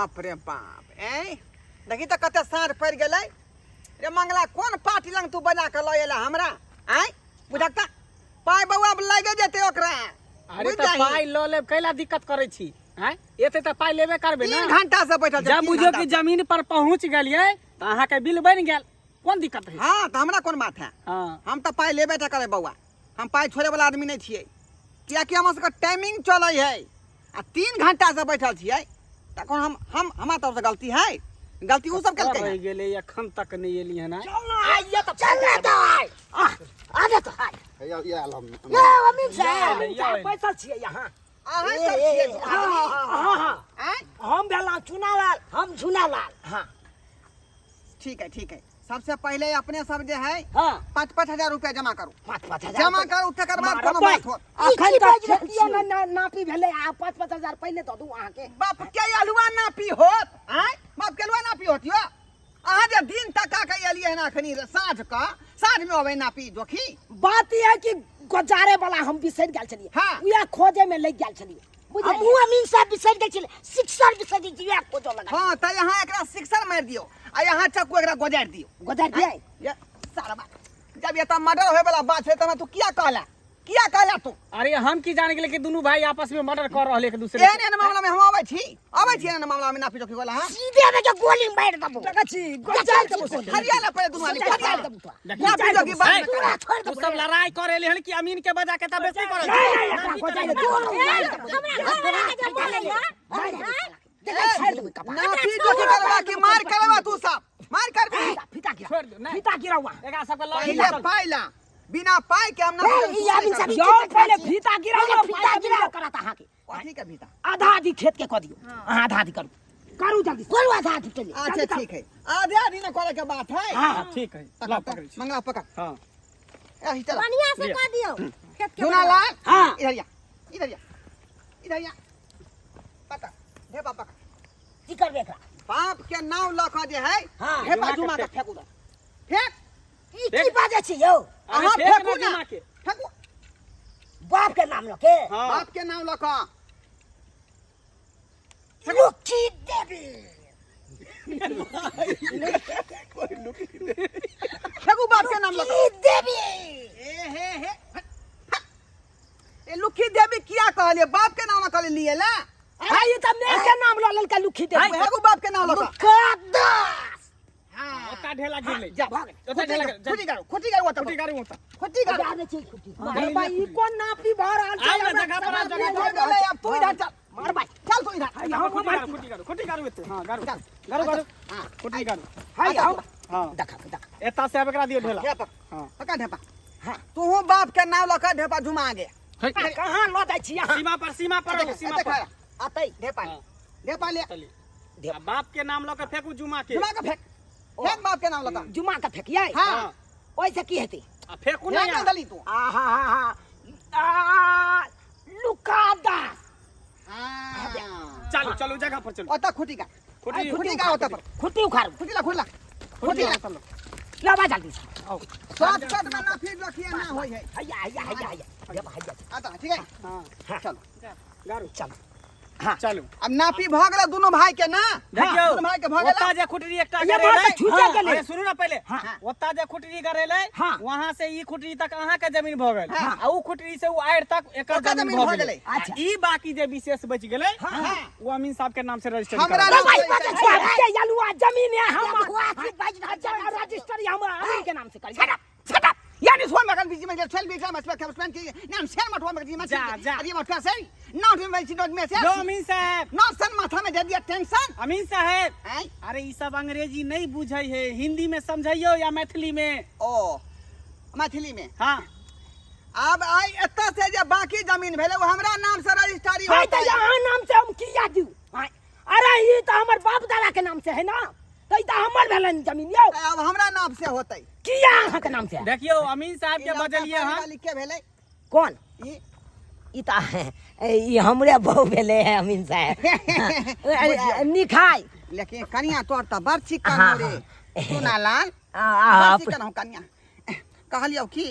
बाप रे बाप, ऐ देखी तऽ कते साँझ पड़ि गेलै रे। मंगला, कोन पार्टी लंग तू बजा कऽ लऽ एला हमरा? आँय, बुझक तऽ पाइ बौआ लागि जेतै ओकरा। अरे बुझि तऽ जाही। पाइ लऽ लेब, कैला दिक्कत करै छी? आँय, एते तऽ पाइ लेबे करबै 3 ने। घंटा से बैठल छै, जब 3 बुझियौ घंटा कि से। जमीन पर पहुँच गेलियै तऽ अहाँके बिल बनि गेल, कोन दिक्कत है? हाँ, तऽ हमरा कोन बात है? हाँ। हम तऽ पाइ लेबे टा करै बौआ, हम पाइ छोड़े वाला आदमी नहि छियै, कियाकि हमर सबके टाइमिंग चलै है आ 3 घंटा से बैठल छियै। तखन हम हमरा तरफ से गलती है? गलती ओ सब केलकै रहि है। गेलै, एखन तक नहि एली हन। चल ना, आइए तऽ चल ना तऽ आइ आगे तऽ आइ। हैया आयल हम। ये अमीन साहब। ये आयल। बैसल छियै यहाँ? अहाँ सब छियै दू आदमी? हाँ हाँ। आँय? हम भेलहुँ चुनालाल। हम झुनालाल, हाँ। ठीक है, ठीक है। सबसे पहले अपने सब जे है 5-5 हजार रुपया जमा करू। 5-5 हजार जमा करू, तकर बाद कोनो बात होत। अखन तक खेतियो ने नापी भेलै आ 5-5 हजार पहिले दऽ दू अहाँके? बाप के अलुआ नापी होत? आँय, बाप के अलुआ नापी होत? यो अहाँ जे दिन तका के एलियै हन अखनी साँझ क, साँझ में अबै नापी जोखी? बात ई है कि गुजारे वाला हम बिसरि गेल छलियै। उएह खोजे में लागि गेल छलियै। हमहूँ अमीन साहब बिसरि गेल छलियै, शिक्षक बिसरि गेल छलियै, खोजऽ लगा। हाँ, तऽ यहाँ एकरा सिक्सर मारि दियौ आ यहाँ चक्कू एकरा गोजारि दियौ। गोजारि दियै? ये सारा जब एतऽ मर्डर होय वाला बात छै तऽ तू किया कहला, किया कहला तू? अरे, हम की जान गेले कि दुनू भाई आपस में मर्डर कर रहले एक दूसरे एहन के। एहन मामला में हम अबै छी, अबै छी एहन मामला में नापी जोखी वाला। हाँ, सीधे में के गोली मारि देबो। देखै छी, गोजारि देबो से। हरियाणा पड़े दुनू आदमी, गोजारि हरियाणा। देबो तोरा। देखियौ, नापी जोखी बाद में तोरा छोड़ि तू देबो। सब लड़ाई कर एले हन कि अमीन के बजा के तब बेसी करल? नहीं, नहीं, एकरा गोजारि देबो। हमरा घर वाला के जे बोलैया। मारि देबो साला के। देखै, छोड़ि देबो कपार। नापी जोखी करबा कि मार करबा? तू सब मार करबी? फीता, फीता गिरा। छोड़ दो, नहीं। फीता गिरा हुआ। एकरा सबके लऽ पहिले चल। पाइ ला, बिना पाइ के हम ए, नापी ई आदमी सब यौ, पहिले फीता गिरा पहिले फीता गिराओ। करत अहाँके। कथी के भीता? आधा आधी खेत के कऽ दियौ। अहाँ आधा आधी करू, करू जल्दी से। करू आधा आधी चलिए। अच्छा, ठीक है, आधे आधी न करे के बात है। हाँ। ठीक है, पकड़, लाओ, पकड़ै छी। मंगला, पकड़। एही चला। बढ़िया से लिअ। कऽ दियौ खेत के। झुना लाल। इधर या, इधर या, इधर या, पकड़ ढेपा पकड़। की करबै एकरा? बाप के नाम लऽ कऽ जे है ढेपा जुमा जुमा के के फेंकू दो, फेंक। ई देख। की बाजै छी यौ? अरे अहाँ फेंक ना। फेंकू ना। जुमा के फेंकू। बाप के नाम लऽ के? हाँ। बाप के नाम लऽ कऽ। लुकी देवी। फेंकू बाप के नाम लऽ कऽ। लुकी देवी। ए हे हे, ए लुखी देवी किया कहलिए? बाप के नाम कहलिए लिए ला। अरे, ई तऽ मेघ के नाम लऽ लेलकै लुखी देवी। फेंकू बाप के नाम लऽ कऽ। मुकद्दस। हाँ। ओता ढेला गिरलै। जा। भऽ गेलै। ओता ढेला गिर- खुटी गाड़ू, खुटी गाड़ू, ओतऽ खुटी गाड़ू ओता। खुटी गाड़ू। जाने छी खुटी। अरे भाई, ई कोन नापी भऽ रहल छै? आउ ने, हमरा जगह पर आउ, समझ जगह नहि पर। हो गेलै, अब तू इधर चल। मार भाई। चल तू इधर। हाय, हम खुटी मार। गाड़ू, खुटी गाड़ू, खुटी गाड़ू एते। हाँ, गाड़ू। चल। गाड़ू, गाड़ू। हाँ। खुटी गाड़ू। हाय, हम हाँ। देखा देखा। एता से आब एकरा दियौ ढेला। ढेपा। हाँ। पकड़ ढेपा। तू बाप के नाम लऽ कऽ ढेपा झुमा गे। कहाँ लऽ जाइ छी अहाँ? सीमा पर, सीमा पर रहू, सीमा पर। अतै। ढेपा ले, ढेपा ले। चलिए। आ बाप के नाम लऽ के फेंकू जुमा के। झुमा के फेंक, फेंक बाप के नाम लऽ कऽ। जुमा के फेकियै? हाँ। ओहिसँ की हेतै? आ फेंकू ना फेंक यहाँ। दली तू। आहा हा हा आ लुका दास। हाँ। चलू, चलू, जगह पर चलू। ओतऽ खुटी का। खुटी। खुटी का ओतऽ पर। खुट्टी उखाड़ू। खुटी ला, खुटी ला, खुटी खुटी ला। चलू। लबा जल्दी से। आओ। शॉर्टकट में ना फिर रखिए ना होय है। हैया हैया हैया हैया हैया हैया। आता ठीक है। हाँ। चलो। गाड़ू। चल। चलू। अब नापी भऽ गेलै दुनू भाई के ना? देखियौ, दुनू भाई के भऽ गेलै। ओता जे खुटरी एकटा ये गरेलै, बात तऽ छूटे गेलै। अरे सुनू ना पहिले। ओता जे खुटरी गरेलै, वहां से ई खुटरी तक अहाँ के जमीन भऽ गेल आ ऊ खुटरी से ऊ आड़ि तक एकर ओकर जमीन जमीन भऽ भऽ गेलै। गेलै। अच्छा, ई बाकी जे विशेष बचि गेलै ऊ अमीन साहब के नाम से रजिस्टर हमरा करा नाम भाई से बाजै छी के यलुआ जमीन है हम बकवास की बाजि रहल छै। रजिस्ट्री हम अमीन के नाम से करी। Shut up, shut up. यानी सोन मगन बीजी में चल बीच में मसबे के की नाम शेर मठवा में जी में। जा, जा। अरे मठवा से ना में छी में से। लो अमीन साहब। ना सन माथा में दे दिया टेंशन। अमीन साहब। हैं? अरे, ई सब अंग्रेजी नहीं बुझै है, हिंदी में समझैयो या मैथिली में। ओ, मैथिली में। हाँ। अब आई एतऽ से जे बाकी जमीन भेलै ओ हमरा नाम से रजिस्ट्री हाय, होतै। तऽ यहाँ नाम से हम किया दियौ? हाय, अरे ई तऽ हमर बाप दादा के नाम से है ना, तऽ ई तऽ हमर भेलनि जमीन यौ। अब हमरा नाम से होतै। किया अहाँके नाम से? देखियौ, अमीन साहब ई के लड़का बजलिए पानी हन। वाली के भेलै? कोन? ई। ई तऽ ई हमरे बहू भेलै है अमीन साहब, निखाइ। लेकिन कनिया तोर तऽ बड़ चिकन हाँ, हो रे चुनालाल। आ, बड़ चिकन हो कनिया। कहलियौ की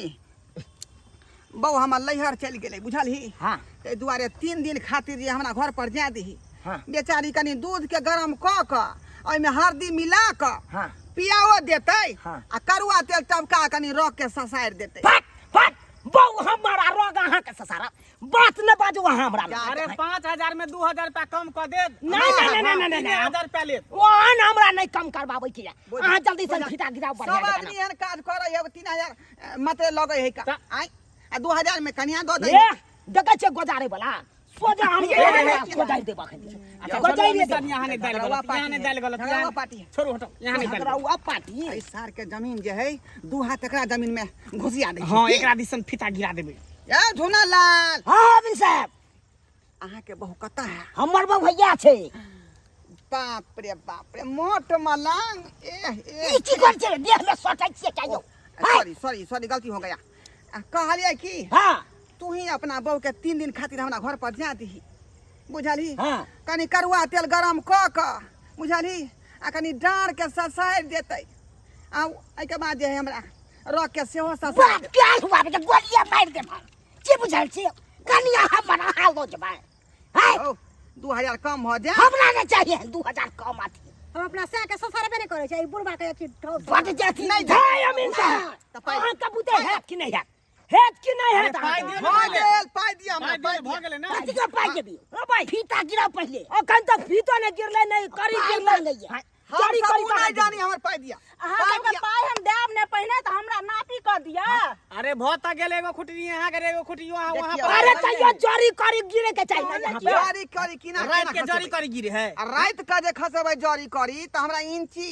बौ, हमर लैहर चलि गेलै, बुझलही? ताहि दुआरे 3 दिन खातिर जे हमरा घर पर जाय दही। हाँ। बेचारी कनि दूध के गरम कऽ कऽ ओहिमे हरदी मिला कऽ हाँ। पियाओ देतै हाँ। आ करुआ तेल टपका कनि रख के ससारि देतै फट फट बहु हमारा रोग अहाँ के ससारा बात न बाजू अहाँ हमरा लग। अरे 5000 में 2000 रुपया कम कऽ देब। नहीं, नहीं, नहीं, नहीं, नहीं, नहीं। 3000 रुपया लेब। ओहन हमरा नहीं कम करबाबै के बोझ- अहाँ जल्दी से बोझ- फीता गिराउ सब बढ़िया जकाँ आदमी एहन काज करै है 3000 मात्र लगै है का त- आय आ 2000 में कनिया दऽ दै ए देखै छियै गोजारे वाला सोझा हम गोजारि देब अखन। अच्छा, गोजारि छोड़ू, अमीर साहब, यहाँ नहीं दालि झगड़वा गलत, यहाँ नहीं पार्टी दालि गलत, है। झगड़वा यहाँ- पार्टी है। छोड़ू हटो, यहाँ नहीं दालि गलत। झगड़ाउआ पार्टी एहि सार के जमीन जे है दू हाथ एकरा जमीन में घुसिया दै हाँ, एकरा दिसन फीता गिरा देबै। ए झुना लाल। हाँ अमीन साहब। अहाँ के बहु कतऽ है? हमर बहु भैया छै। बाप रे बाप रे, मोट मलांग। एह एह ई की कर छै? देह में सटै छियै क्या यौ? सॉरी सॉरी सॉरी, गलती हो गया। आ, कहलियै की हाँ। तू ही अपना बहू के 3 दिन खातिर हमरा घर पर जा दही, बुझलही? हाँ। कनि करुआ तेल गरम कऽ कऽ, बुझलही, आ कनि डाँर के ससारि देतै, आ एहिके बाद जे है हमरा रख के सेहो ससारि बाप देतै। क्या हुआ बेटा, गोलियां मारि देब हम। की बुझल छी? कनिया हमर अहाँ लऽ जेबै। हैं? औ, 2000 कम भऽ जाय। हमरा नहि चाहिए 2000 कम अथी। हम अपना सै के ससरबे नहि करै छै, ई बुढ़बा के अथी ठोस। बड जाति नहि हे अमीन साहब, तऽ पाइ- अहाँ के बुते हैत कि नहि हैत? हैत कि नहि हैत? अरे पाइ अहाँके? दियौ ने भऽ पहिले। गेल, पाइ दिअ हमरा, पाइ पाइ दियौ ने, भऽ दिअ। गेलै ने। कथी के पाइ देबी? ओ भाइ, फीता गिराउ पहिले। अखन तक फीतो नहि गिरलै, नहि करी पाइ गिरलै। मांगैया। हाँ, हम चोरी सब करी उ कहाँ नहि जानी, देबै? हमर पाइ दिअ। अहाँ पाइ सबके दिअ। पाइ हम देब ने पहिने, तऽ हमरा नापी कऽ दिअ। अरे भऽ तऽ गेल एगो खुटरी यहाँ के, एगो खुटरी वहाँ, वहाँ देखियौ। पर। अरे तैयो चोरी करी गिरे के चाही ना यहाँ पे। जरी करी किना राति केना के जरी खसेबै? करी गिरे है। आ राति के जे खसेबै जरी करी तऽ हमरा इंची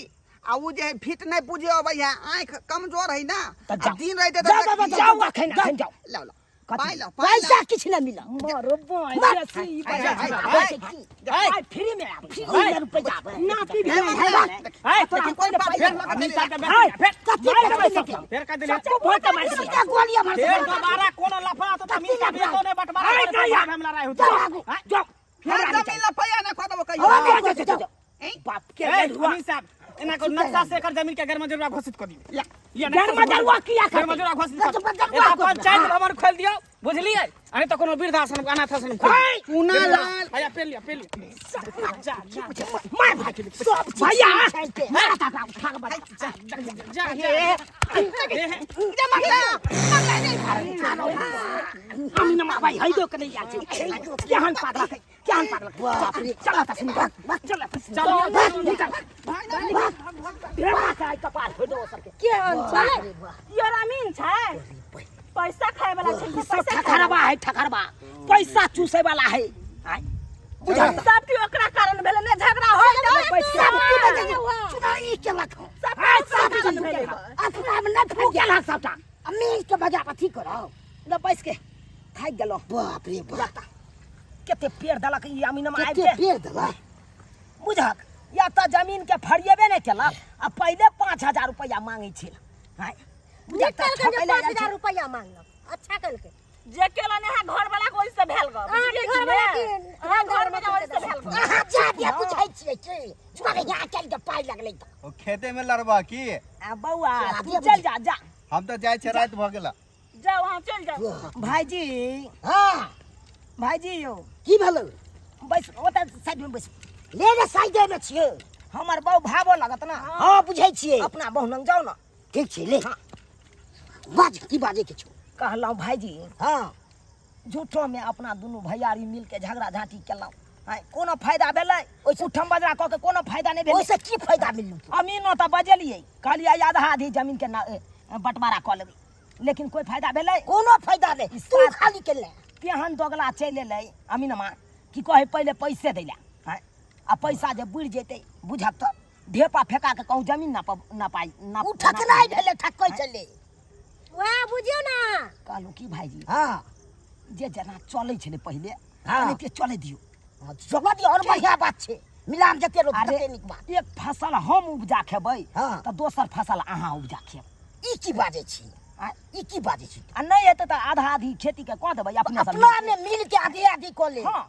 आ उ जे है फिट नहि बुझे अबै है, आँखि कमजोर है ना। तऽ आ जाउ। दिन रहितै तऽ जाउ, जाउ, देखतियै। जाउ अखन, अखन जाउ। लाउ, लाउ। कथी? पाइ लाउ, पाइ पैसा लाउ। किछु नहि मिलत। मारो बाँय, मार। बेसी ई हाय, बजा। हाय, हाय, हाय, हाय, हाय, फ्री में आबै। फ्री में रुपैआ आबै। नापी हे, भेल हे, है। हाय, तोरा कोन कोन बात पाइ भेल? देलक? अमीर साहब के हाय, फेर कथी मारि देबै कथी सबके। फेर कह देलियै। सबको भोट मारि देबै। सीधा गोली हमर फेर से दोबारा कोनो लफड़ा तो अमीर साहब एतो नहि बंटवारा हाय, करतै, नहीं यार। हम लड़ाई होतै। जाउ आगू, हाय, जाउ। फेर हमरा नहि जमीन चाही। लफैया नहि कऽ देबो कहियो। जाउ, जाउ, जाउ, जाउ। बाप के ए, लड़ुआ। अमीर साहब, एना करू, नक्शा से एकर जमीन के गैरमजरूआ घोषित कऽ दियौ। ला, या गैरमजरूआ किया करतै? गैरमजरूआ घोषित कऽ दियौ। गैरमजरूआ एतऽ घोषित। पंचायत भवन खोलि दियौ, बुझलियै? आ नहि तऽ कोनो वृद्धाश्रम, अनाथाश्रम खोलि दियौ। हाय, चूना लाल। हैया, पेल लिअ, पेल लिअ। जा, जा, मार भाई, सब चीज भैया। छै के। मार ताकरा उठा के बजा। जा, जा, जा। ए, हे, जा, मगला, मगला नहि। अमीन मा भाई, हैदो के नहीं आयल छै। केहन पागल है, केहन पागल है। बाप रे। चल तऽ सुन, भाग, भाग, चल तऽ सुन। चल, भाग, निकल। भाग, भाग। से आइ कपार फोड़ि देबो सबके। केहन छलै? ई अमीन छै, पैसा खाय वाला छै, ई सब पैसा खाय ठकरबा है, ठकरबा, पैसा चूसे वाला है। आय, वाला। सब के ओकरा कारण भेलै ने झगड़ा होय ने। पैसा सब की बजे चुनाव ई केलक हौ। सब आय, ओकरा सब कारण चीज भेलै। अपना में नहि तू केलक सबटा। अमीर के बजा अथी करौ। ल बैस के थाकि गेलौ। बाप रे बाप, कते पेड़ देलक ई अमीनमा आबि कते के। पेड़ देलक। बुझक या तऽ जमीन के फरिएबे नहि केलक आ पहिले 5000 रुपैआ मांगै छल। आँय, बुझक तऽ निकल के ठकै लए आयल 5000 छै। रुपैआ मांगलक, अच्छा केलकै। जे केला ने अहाँ घर वाला के ओहिसँ भेल गप। अहाँके बुझलियै घर कि वाला ने? के- अहाँ घर वाला ओहिसँ भेल गप। अहाँ जा दिया बुझै छियै की चुनाव यहाँ चलि के पाइ लगलै तऽ। ओ खेते में लड़बा की? आ बौआ, आ, तू दिया चलि जा, जा। हम तऽ जाइ छियै, राति भऽ गेला। जाउ, अहाँ चलि जाउ। भाईजी। हाँ। भाईजी यौ। की भेलै? बैस ओतऽ साइड में बैस। ले ने साइडे में छियै। हमर बहु भावो लगत ना। हाँ, बुझै छियै। अपना बहु लग जाउ ना। ठीक छै, ले। बाज, की बाजै के छौ? कहलहुँ भाईजी। हाँ। झूठो में अपना दुनू भैयारी मिल के झगड़ा झांटी केलहुँ। आँय, कोनो फायदा भेलै? ओहि उठम बजरा कऽ के कोनो फायदा नहि भेलै। ओहिसँ की फायदा मिललौ? अमीनो तऽ बजेलियै, कहलियै आधा आधी जमीन के बंटवारा कऽ लेबै, लेकिन कोइ फायदा भेलै? कोनो फायदा नहि, ई तू सात- खाली केले। तेहन दोगला चलि एलै अमीनमा की कहै पहिले पैसे दै लए। आँय, आ पैसा जे बुड़ि जेतै बुझक तऽ ढेपा फेका के कहूँ जमीन ना ना पाइ ना। ओ ठकनाइ भेलै, ठकै छलै। वएह बुझियौ ने अहाँ। कहलहुँ की भाईजी? हाँ। जे जेना चलै छलै पहिले हाँ। तेनाहिते चलै दियौ। हाँ, चलऽ दियौ, आओर बढ़िआँ बात छै। मिलान जते रोप अरे, तते नीक बात। एक फसल हम उपजा खेबै हाँ। तऽ दोसर फसल अहाँ उपजा खेब। ई की बाजै छी? आँय? ई की बाजै छी? आ नहि हेतै तऽ आधा आधी खेती के कऽ देबै अपने सब। अपना में मिल के आधे आधी कऽ ले। हाँ,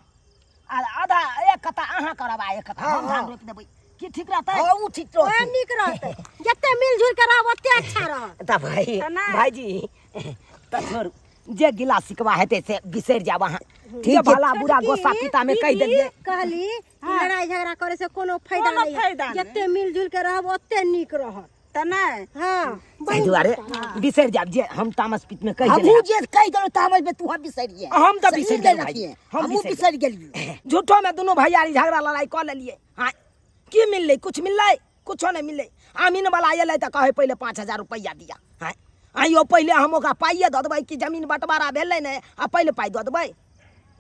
आ आधा एक कत्ता अहाँ करब आ एक कत्ता हाँ, हम धान हाँ। रोपि देबै, की ठीक रहतै? हाँ, उ ठीक वएह रहतै। नीक रहतै, जते मिलजुल के रहब ओते अच्छा रहत। तऽ भाई, तऽ नहि। भाईजी, तऽ छोड़ू। जे गिला सिकवा हेतै से बिसरि जायब अहाँ जे भला बुरा गोस्सा पिता में कहि देलियै। कहली कि लड़ाई झगड़ा करे से कोनो फायदा कोनो नहीं फायदा है। नहीं। जते मिलजुल के रहब ओते नीक रहत। तऽ नहि। हाँ। एहि दुआरे बिसरि जायब जे हम तामस पित में कहि हमहूँ देलियै। जे कहि देलहुँ तामस में तू हम बिसरिये। हम तऽ सही बिसरि नहि गेलहुँ भाई। रखिए। हम हमहूँ बिसरि बिसरि गेलियै। झूठो में दुनू भैयारी झगड़ा लड़ाई कऽ लेलियै। हाँ, की मिललै? कुछ मिललै? कुछो नहि मिललै। अमीन वाला एलै तऽ कहै पहिले 5000 रुपैआ दिया। हाँ, आइयो पहिले हम ओकरा पाइए दऽ देबै कि जमीन बँटवारा भेलै नहि आ पहिले पाइ दऽ देबै?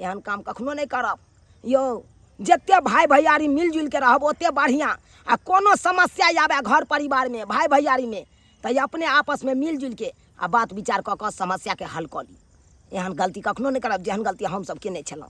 एहन काम कखनो नहि करब यौ। जते भाई भैयारी मिलजुल के रहब ओते बढ़िआँ। आ कोनो समस्या आबे घर परिवारमे, भाई भैयारीमे, तऽ अपने आपसमे मिलजुल के आ बात विचार कऽ कऽ समस्याके हल कऽ ली। एहन गलती कखनो नहि करब जेहन गलती हमसब केने छलहुँ।